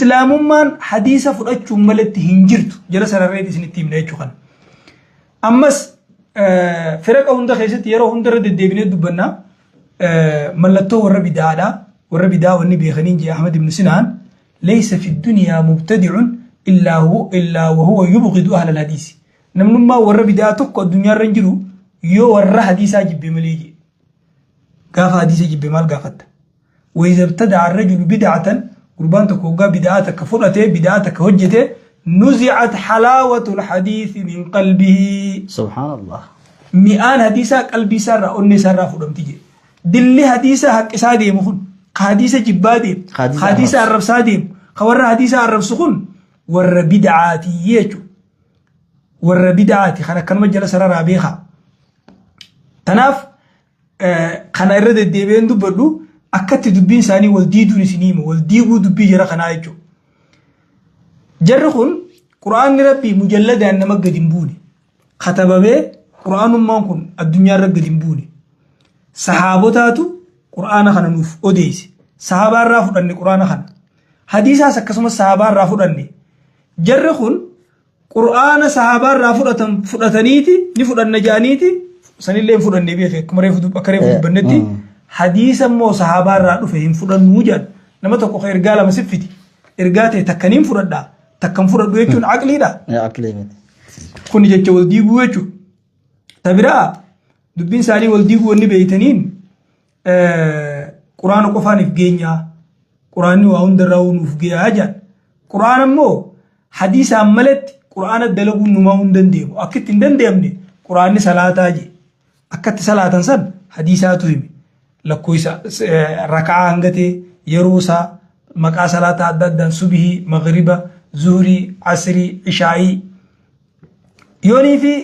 Islaamummaan hadiisa fudhachuun maletti hin jirtu jala sararreeti isinitti himna jechuu kana. Ammas firaqa hunda keessatti yeroo hunda irra deddeebinee dubbanna mallattoo warra bidaadha. Warra bidaa wanni beekaniin jee Ahmad ibn Sinaan laysa fi dunyaa mubtadi'un illaa illaa wa huwa yubghidu ahla al-hadiisi. Namnummaa warra bidaa tokko addunyaarra hin jiru yoo warra hadiisaa jibbe malee jee. Gaafa hadiisa jibbe maal gaafatta? Wayza ibtada'a ar-rajulu bid'atan gurbaan tokko hoggaa bid'aa takka fudhate bid'aa takka hojjete nuzi'at halaawatul hadiisi min qalbihi. Subhaanallah. Mi'aan hadiisaa qalbii isaarraa onnee isaarraa fudhamti jedhe. Dilli hadiisaa haqqisaa deemu kun ka hadiisa jibbaa deemu Ka hadiisa ka hadiisa arrabsaa deemu ka warra hadiisa arrabsu kun warra bid'aatii jechuudha. Warra bid'aati kan akkanuma jala sararaa beekaa. Tanaaf kana irra deddeebi'een dubbadhu akkatti dubbiin isaanii wal diiduun isinii hima wal diiguu dubbii jara kanaa jechuudha. Jarri kun quraanni rabbii mujalladaan nama gadi hin buune katabamee quraanummaan kun addunyaa irra gadi hin buune sahaabotaatu quraana kana nuuf odeesse sahaabaa irraa fudhanne quraana kana hadiisaas akkasumas sahaabaa irraa fudhanne jarri kun Qur'aana sahaabaa irraa fudhatan fudhataniiti ni fudhanna jedhaniiti sanillee hin fudhanne beeke akkuma reefu akka reefu dubbannetti hadiisa immoo sahaabaa irraa dhufe hin fudhannuu jedhan nama tokko ka ergaa lama siffiti ergaa ta'e takka niin fudhadha takka hin fudhadhu jechuun aqliidha. Aqlii miti. Kun jecha wal diiguu jechuudha. Ta biraa dubbiin isaanii wal diiguu wanni beeytaniin Quraana qofaan if geenyaa quraanni waa hundarraa nuuf geeyaa jedhan. Quraana immoo hadiisaan maletti quraana dalaguun numaa hin danda'amu. Akka itti hin danda'amne quraanni salaataa jedhe. Akka itti salaatan san hadiisaatu hime. Lakkoofsa raka'aa hanga ta'e yeroo isaa maqaa salaataa adda addaan subihii, magriba, zuhurii, asrii, ishaa'ii. Yoonii fi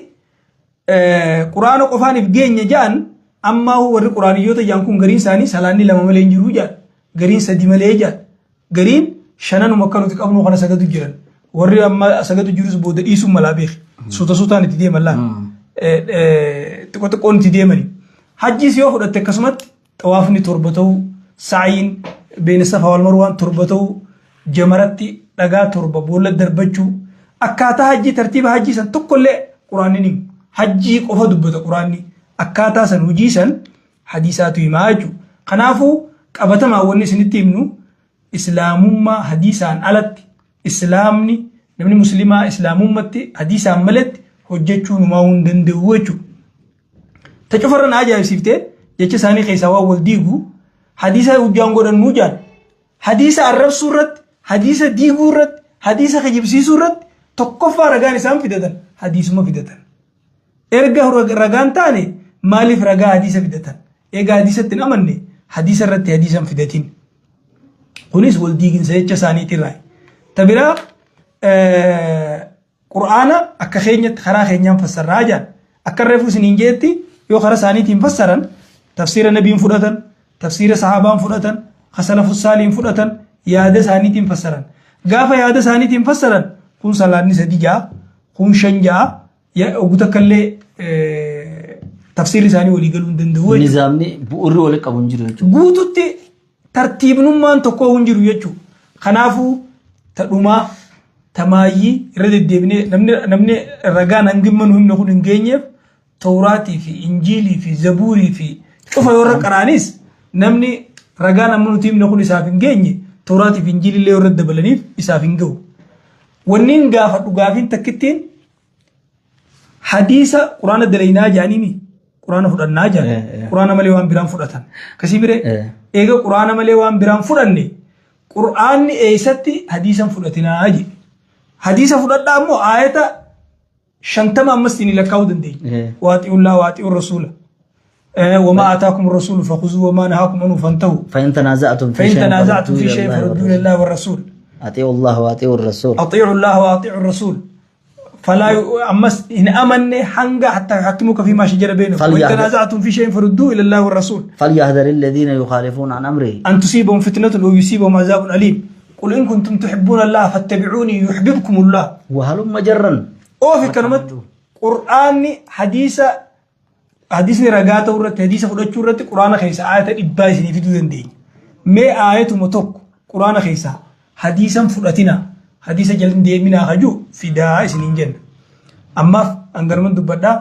Quraana qofaan if geenya ja'an ammaa warri quraaniyyoota ja'an kun gariin isaanii salaanni lama malee hin jiru ja'an gariin sadi malee ja'an gariin shananuma akka nuti qabnu kana sagadu jiran warri amma sagadu jirus booda dhiisuun malaa beeki suuta suutaan itti deeman laal xiqqoo xiqqoon itti deemani hajjiis yoo fudhatte akkasumatti Xawaafni torba ta'uu, sa'yiin beeyna safaa wal marwaan torba ta'uu, jamaratti dhagaa torba boolla darbachuu, akkaataa hajjii tartiiba hajjii san tokkollee quraanni ni himu. Hajjii qofa dubbata quraanni. Akkaataa san hojii san hadiisaatu himaa jechuudha. Kanaafuu qabatamaan wanni isinitti himnu islaamummaa hadiisaan alatti islaamni namni muslimaa islaamummatti hadiisaan maletti hojjechuu numaa hin danda'u jechuudha. Ta cufarra na ajaa'ibsiifte jecha isaanii keessaa waan wal diigu hadiisa hujjaan godhannuu jaan. Hadiisa arrabsuu irratti, hadiisa diiguu irratti, hadiisa kijibsiisuu irratti tokkoffaa ragaan isaan fidatan hadiisuma fidatan. Erga ragaan taane maaliif ragaa hadiisa fidatan? Egaa hadiisatti hin amanne hadiisa irratti hadiisa hin fidatin. Kunis wal diiginsa jecha isaaniitirraa. Ta biraa Qur'aana akka keenyatti karaa keenyaan fassarraa jedhan. Akka reefu isiniin jeetti yoo karaa isaaniitiin fassaran tafsiira nabiin fudhatan, tafsiira sahaabaan fudhatan, kasalafu saaliin fudhatan yaada isaaniitiin fassaran. Gaafa yaada isaaniitiin fassaran kun salaanni sadi ja'a, kun shan ja'a, ogu takka illee tafsiirri isaanii walii galuu hin danda'u jechuudha. Nizaamni bu'uurri walitti qabu hin jiru jechuudha. Guututti tartiibnummaan tokkoo hin jiru jechuudha. Kanaafuu ta dhumaa ta maayyii irra deddeebinee namni namni ragaan hangimma nu himne kun hin geenyeef Tawraatii fi Injiilii fi Zabuurii fi cufa yoo irra qaraanis namni ragaan amma nuti himne kun isaaf hin geenye Tawraatii fi Injiilii illee yoo irra dabalaniif isaaf hin gahu. Wanni gaafadhu gaafiin takkittiin Hadiisa quraana dalaynaa jedhaniimi quraana fudhannaa jedhan quraana malee waan biraan fudhatan akkasii biree eega quraana malee waan biraan fudhanne quraanni eessatti hadiisa hin fudhatinaa jedhe hadiisa fudhadhaa ammoo aayata 50 ammas isin lakkaa'uu dandeenya waaxi'ullaa waaxi'u rasuula وما آتاكم الرسول فخذوه وما نهاكم عنه فانتهوا فإن تنازعتم في فإن شيء تنازعتم في فردوه شيء إلى الله فردوه إلى الله والرسول أطيعوا الله وأطيعوا الرسول أطيعوا الله وأطيعوا الرسول فلا أمس إن أمن حنجا حتى يحكموك فيما شجر بينهم وإن تنازعتم في شيء فردوه إلى الله والرسول فليحذر الذين يخالفون عن أمره أن تصيبهم فتنة أو يصيبهم عذاب أليم قل إن كنتم تحبون الله فاتبعوني يحببكم الله وهلم جرا أوفي كلمة قرآن حديث حديثني ragaa ta'uu irratti hadiisa fudhachuu irratti quraana keessa aayata dhibbaa isinii fiduu dandeenya. Mee aayatuma tokko quraana keessaa Hadiisan fudhatinaa, hadiisa jala hin deeminaa ka ji'u fidaa isiniin jenna. Ammaaf hanganuman dubbadha.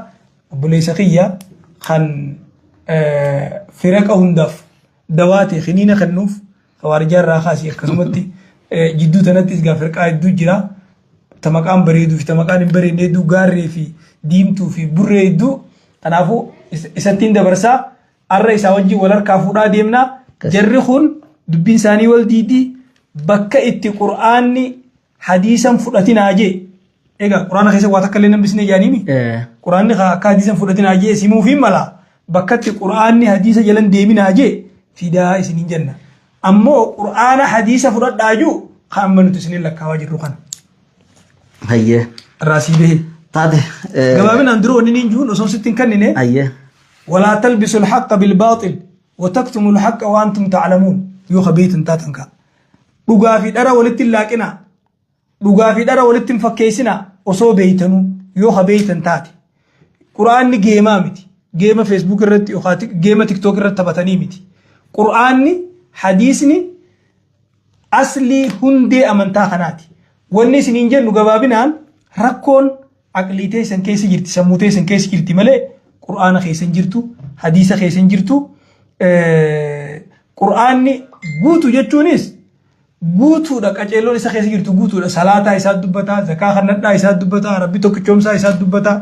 Obboleessa kiyya kan firaqa hundaaf dawaa ta'e kiniina kennuuf khawaarijaa irraa kaasii akkasumatti jidduu tanattis gaa firqaa hedduu jira. Ta maqaan bareeduu fi ta maqaan hin bareedne hedduu gaarree fi diimtuu fi burree hedduu. Kanaafuu isattiin dabarsaa arra isaa wajjin wal harkaa fuudhaa deemna. Jarri kun dubbiin isaanii wal diidii bakka itti qur'aanni hadiisan fudhatinaa jee. Egaa qur'aana keessa waa takka illee nambisne jaaniimi. Qur'aanni akka hadiisan fudhatinaa jee simuufiin mala bakkatti qur'aanni hadiisa jalan deeminaa jee fidaa isiniin jenna. Ammoo qur'aana hadiisa fudhadhaa jiru kan amma nuti isiniin lakkaawaa jirru kana. Hayyee. Irraa sii bahee. Taate. Gabaabinaan dura wanni niin jiruun osoo sitti hin kennine. Hayyee. Walaa talbisu alhaqqa bilbaaxil wa taktumu alhaqqa wa antum ta'lamuun yoo ka beeytan taatan kaa. Dhugaa fi dhara walitti hin laaqinaa. Dhugaa fi dhara walitti hin fakkeessinaa osoo beeytanuu yoo ka beeytan taate. Qur'aanni geemaa miti. Geema Facebook irratti yookaan geema TikTok irratti taphatanii miti. Qur'aanni hadiisni aslii hundee amantaa kanaati. Wanni isiniin jennu gabaabinaan rakkoon aqlii teessan keessa jirti, sammuu teessan keessa jirti malee Qur'aana keessa hin jirtu, hadiisa keessa hin jirtu. Qur'aanni guutu jechuunis guutuudha qaceelloon isa keessa jirtu guutuudha. Salaataa isaa dubbataa, zakaa kannadhaa isaa dubbataa, rabbi tokkichoomsaa isaa dubbataa.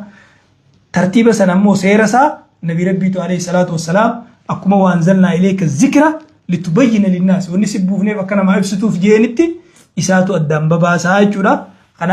Tartiiba sana ammoo seera isaa nabi rabbiitu alayhi salaatu wassalaam akkuma waan zalnaa ilayka zikra litubayyina linnaas wanni si buufneef akka namaa ibsituuf jeenitti isaatu addaan babaasaa jechuudha. Kanaaf